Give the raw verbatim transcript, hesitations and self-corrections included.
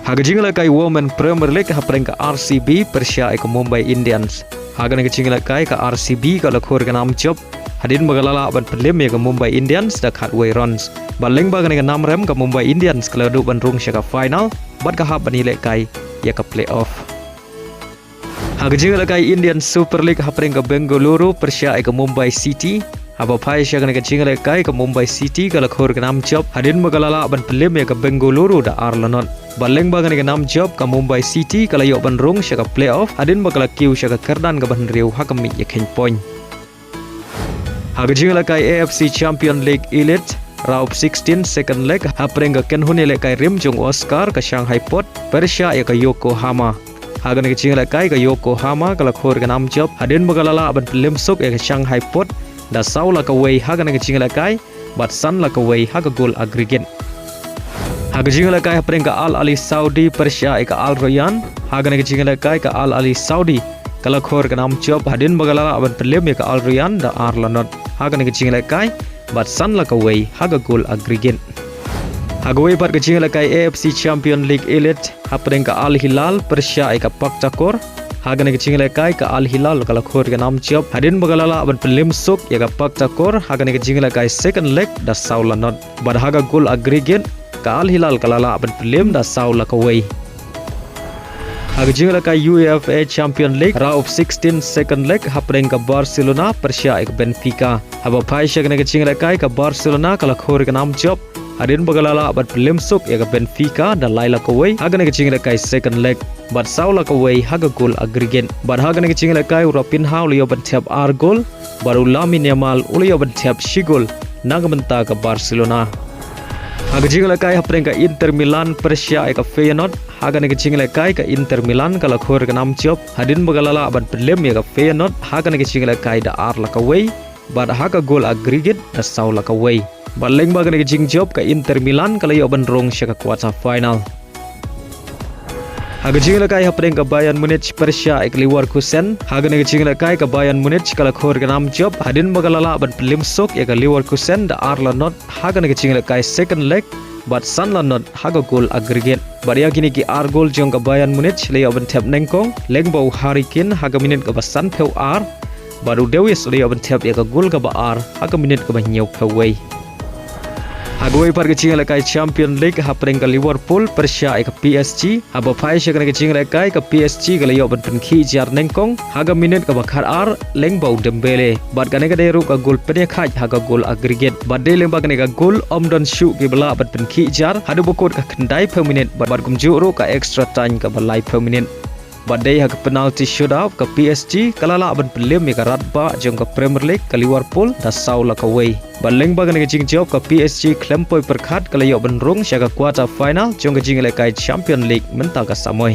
Ha ka jingïalehkai Women Premier League hapdeng ka R C B pyrshah ïa ka Mumbai Indians. Ha kane ka jingïalehkai ka R C B ka la khur ka nam jop hadien ba ka la lah ban pynlem ïa ka Mumbai Indians da khatwei runs. Bad lyngba kane ka nam rem ka Mumbai Indians ka la duh ban rung sha ka final bad ka hap ban ïalehkai ïa ka playoff. Ha ka jingïalehkai Indian Super League hapdeng ka Bengaluru pyrshah ïa ka Mumbai City. Haba phai sha kane ka jingïalehkai ka Mumbai City ka la khur ka nam jop hadien ba ka la lah ban pynlem ïa ka Bengaluru da ar la not. Bad lyngba kane ka nam jop ka Mumbai City ka la ïoh ban rung sha ka playoff hadien ba ka la kiew sha ka kyrdan kaba hynriew ha ka miej ïakheiñ point. Ha ka jingïalehkai A F C Champion League Elite Round of sixteen second leg hapdeng ka kynhun ïalehkai rim jong Oscar ka Shanghai Pot pyrshah ïa ka Yokohama. Ha kane ka jingïalehkai ka Yokohama ka la khur ka nam jop hadien ba ka la lah ban pynlem suk ïa ka Shanghai Pot da saw la kawei ha kane ka jingïalehkai bad san la kawei ha ka goal aggregate. Ha ka jingïalehkai hapdeng ka Al Ahli Saudi pyrshah ïa ka Al Rayyan. Ha kane ka jingïalehkai ka Al Ahli Saudi ka la khur ka nam jop hadien ba ka la lah ban pynlem ïa ka Al Rayyan da ar la not ha kane ka jingïalehkai bad san la kawei ha ka goal aggregate. Ha kawei pat ka jingïalehkai A F C Champion League Elite hapdeng ka Al Hilal pyrshah ïa ka Pak Takor. Ha kane ka jingïalehkai ka Al Hilal ka la khur ka nam jop hadien ba ka la lah ban pynlem suk ïa ka Pak Takor ha kane ka jingïalehkai second leg da saw la not. Bad ha ka goal aggregate ka Al Hilal ka la lah ban pynlem da saw la kawei. Ha ka jingïalehkai UEFA Champion League Round of sixteen second leg hapdeng ka Barcelona pyrshah ïa ka Benfica. Haba phai sha kane ka jingïalehkai ka Barcelona ka la khur ka nam jop hadien ba ka la lah ban pynlem suk ïa ka Benfica da lai la kawei ha kane ka jingïalehkai second leg bad saw la kawei ha ka goal aggregate. Bad ha kane ka jingïalehkai u Raphinha u la ïoh ban thep ar goal bad u Lamine Yamal u la ïoh ban thep shi goal na ka bynta ka Barcelona. Ha ka jingïalehkai hapdeng ka Inter Milan pyrshah ïa ka Feyenoord. Ha kane ka jingïalehkai ka Inter Milan ka la khur ka nam jop hadien ba ka la lah ban pynlem ïa ka Feyenoord ha kane ka jingïalehkai da ar la kawei bad ha ka goal aggregate da saw la kawei. Bad lyngba kane ka jingjop ka Inter Milan ka la ïoh ban rung sha ka quarter final. Ha ka jingïalehkai hapdeng ka Bayern Munich pyrshah ïa ka Leverkusen. Ha kane ka jingïalehkai ka Bayern Munich ka la khur ka nam jop hadien ba ka la lah ban pynlem suk ïa ka Leverkusen da ar la not ha kane ka jingïalehkai second leg bad san la not ha ka goal aggregate. Bad ïa kine ki ar goal jong ka Bayern Munich la ïoh ban thep nyngkong lyngba u Harry Kane ha ka minit kaba sanphew ar bad u Davies u la ïoh ban thep ïa ka goal kaba ar ha ka minit kaba hynñiewphew wei. Ha kawei pat ka jingïalehkai Champion League hapdeng ka Liverpool pyrshah ïa ka P S G. Haba phai sha kane ka jingïalehkai ka P S G ka la ïoh ban pynkhih jar nyngkong ha ka minit kaba khatar lyngba u Dembele. Bad kane ka dei ruh ka goal pynïakhaid ha ka goal aggregate. Bad dei lyngba kane ka goal ym don shuh kiba lah ban pynkhih jar haduh ba kut ka khyndaiphew minit bad, bad kumjuh ruh ka extra time kaba laiphew minit. Bad dei ha ka penalty shootout ka P S G ka la lah ban pynlem ïa ka radbah jong ka Premier League ka Liverpool da saw la kawei. Bad lyngba kane ka jingjop ka P S G khlem poi pyrkhat ka la ïoh ban rung sha ka quarter final jong ka jingïalehkai Champion League mynta ka samoi.